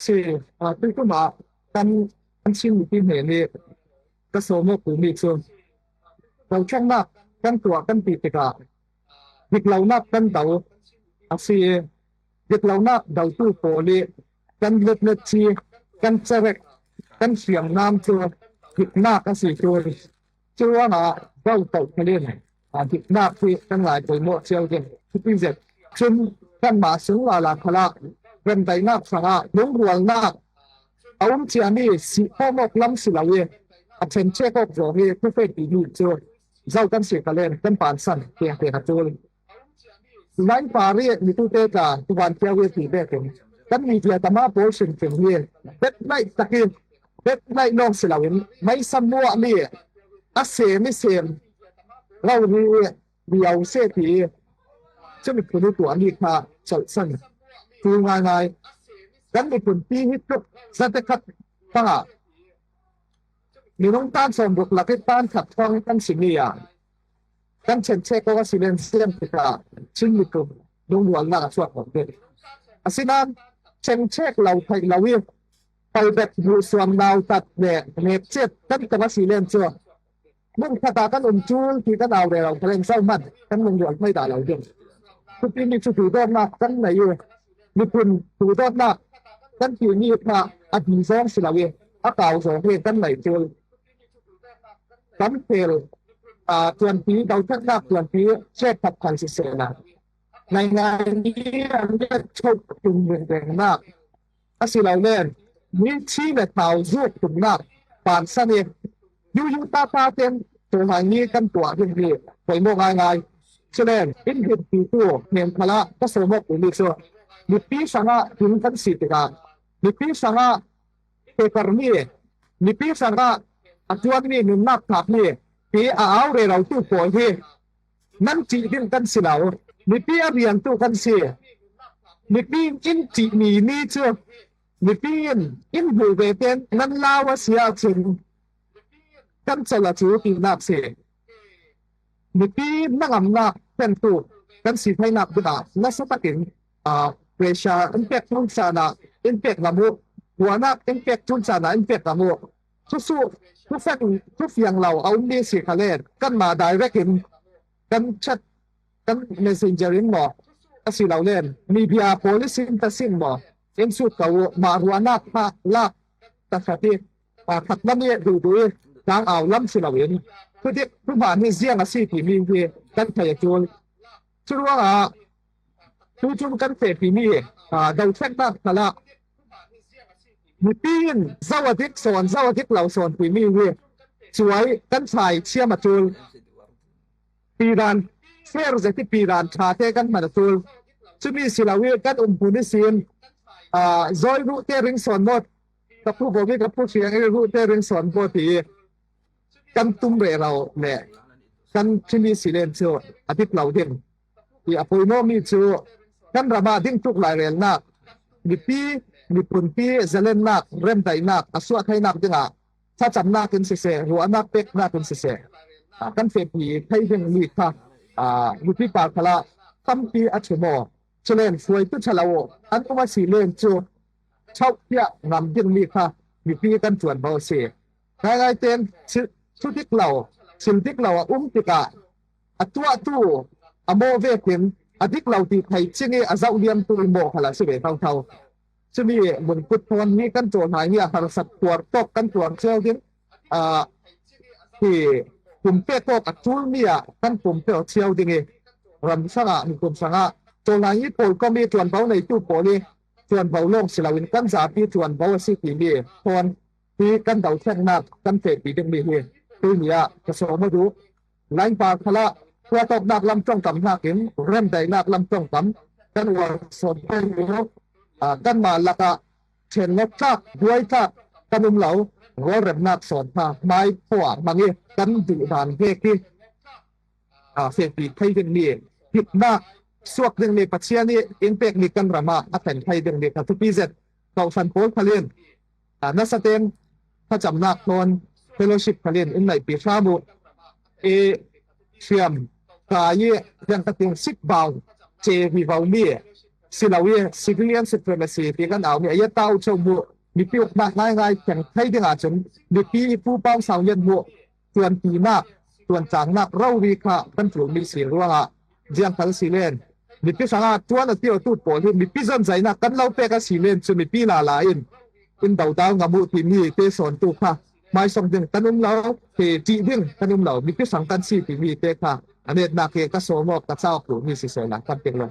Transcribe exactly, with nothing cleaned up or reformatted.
si, a, tuikum ah kan, kan Chin mipi hnen nih ka sawm awk pu mi cu, zohṭhaknak kan tuah kan ti tikah diklonak kan do a si. Diklonak dotu pawl ih kan letnet ci, kan cerek, kan hriamnam cu diknak a si cu. Curuangah zoh toh khalin, a, diknak hi kan ngai poimawh cio ding. Cuti zet cun kanmah sung lala khalah remdaihnak hrangah lungrualnak a um ciami sih khawm awk lam si lo ih a ṭhenṭhek awk zawng ih thufek dihmi cu zoh kan si khalin kan pansan tiang tiang a ṭul. Lain par ih mitute tla tuvan kiau ih ti vekin kan media tama pawl hrimhrim hi betlaih takin, betlaih lawng si loin meisa muahmi a sem ih sem rori ih lio seh ti ih cumi phun ih tuahmi kha colhsan tu ngaingai. Kan miphunpi hi tluk zate khat pangah minung tan sawm ruk lak ih tan khat thawng kan simi ah kan ṭhenṭhek awk a si len siam tikah Chin miphun lungrualnak a chuak awk ding. Asinain ṭhenṭhek lo theih lo ih palbet hmuhsuam nautat le nekciat kan tong a si len cu hmun khatah kan um ṭul ti kan au rero kha len zohman kan lungrual hmai dah lo ding. Cuti mi cu duhdawtnak kan nei ih miphun duhdawtnak kan timi kha a bi zawng si lo ih a kau zawng hi kan nei ṭul. Kan fel, aa, tuanpi, dothlennak tuanpi ṭek khat khan sisehla ngaingai ni an let ṭhoh tum ringringnak a si lo len mi thi le thau zuk tumnak pansan ih yuyu tata ten tawlhai ni kan tuah ding hi poimawh ngaingai. Culen in hip pitu hnem khalah ka sawm awk umi cu mipi hrangah in kan si tikah mipi hrangah pekarmi, mipi hrangah a ṭuanmi nunnak phakmi pi a au rerotu pawl hi nan ṭih ding kan si lo. Mipi a riantu kan si. Mipi in ṭihmi ni cu mipi in in hmuh ve tein nan lau a si ahcun kan colh a cu tinak si. Mipi hnangamnak pentu kan si theinak dingah nasa takin, aa, pressure in pek ṭul caan ah in pek ngam uh, ruahnak in pek ṭul caan ah in pek ngam uh. Thusuh, thufeng, thufiang lo a ummi si kha le kanmah direct in kan chat, kan messenger in maw a si lo len media policy in ta sin maw in sut ko uh, mah ruahnak kha lak ta khat ih, aa, khat lam ih duhduh ih tlang au lam si loin thudik thuhman hi ziang a si timi hi kan thei a ṭul. Curuangah tucun kan fehpimi, aa, dothlennak khalah mipi in zo a dik sawn, zo a dik lo sawn timi hi cuai kan thlai thiam a ṭul. Piran, fer zet ih piran ṭhate kan hman a ṭul. Cumi si lo ih kan umhmun ihsin, aa, zawi ruhte ring sawn maw, ka pu Bawmi ka pu Hriang ih ruhte ring sawn maw ti ih kan tum rero le kan ṭhimi si len cu a dik lo ding. Ih a poimawhmi cu kan ram ah ding tluk lairelnak, mipi, miphunpi zalennak, remdaihnak a suah theinak dingah thlacamnak in siseh, ruahnak peknak in siseh, aa, kan fehpi thei dingmi kha, aa, mipi par khalah tampi a ṭhum aw. Culen hruaitu ṭha lo an um a si len cu ṭhauhpiah ngam dingmi kha mipi kan ṭuanvo a si. Ngaingai tein thudik lo, thil dik lo a um tikah a tuahtu a mawh vekin a dik lo ti thei cing ih a zoh liamtu ih mawh khal a si ve thotho. Cumi mungkut thawn hi kan ṭawlhai ni ah harsat tuar tawk kan tuar cio ding, aa, hi pumpek awk a ṭulmi ah kan pumpek cio ding ih ram hrangah, miphun hrangah ṭawlhai ni pawl kom ih ṭuanvo neitu pawl ih ṭuanvo lawng si loin kan zapi ṭuanvo a si timi thawn hi kan dothlennak kan fehpi dingmi hi tuihni ah ka sawm aw duh. Lain par khalah tuahtawknak lam ṭongkam hnakin remdaihnak lam ṭongkam kan uar sawn peng uh, aa, kanmah lakah ṭhenngawt tlak, buai tlak kan um lo, rualremnak sawn hna hmai khua hmang ih kan duh dan vek ih, aa, fehpi thei dingmi hipnak suak dingmi Pathian ih in pekmi kan ram ah a thlen thei dingmi kha thupi zet. Kohhran pawl khalin, aa, nasa tein thlacamnak thawn fellowship khalin in neihpi hram uh. Ih hriam kai ih riangkhat in sikbau ce vivo mi si lo i civilian supremacy ti kan au mi a ia tau chau mu mipi uknak ngaingai teng thei ding a chun mipi pu pau sau nget mu tuan pinak tuan changnak rori kha kan tul mi si ruang a ziang khal si len mipi sanga tuan a tio tu pawl hi mipi zon zainak kan lo pek a si len chu mipi lala in in dodau ngam uh ti mi te sawn tu kha mai song ding kan um lo, he ti ding kan um lo, mipi sang kan si ti mi te kha a netnak he ka sawm awk ka chau tu mi si sawn a kan pek lo.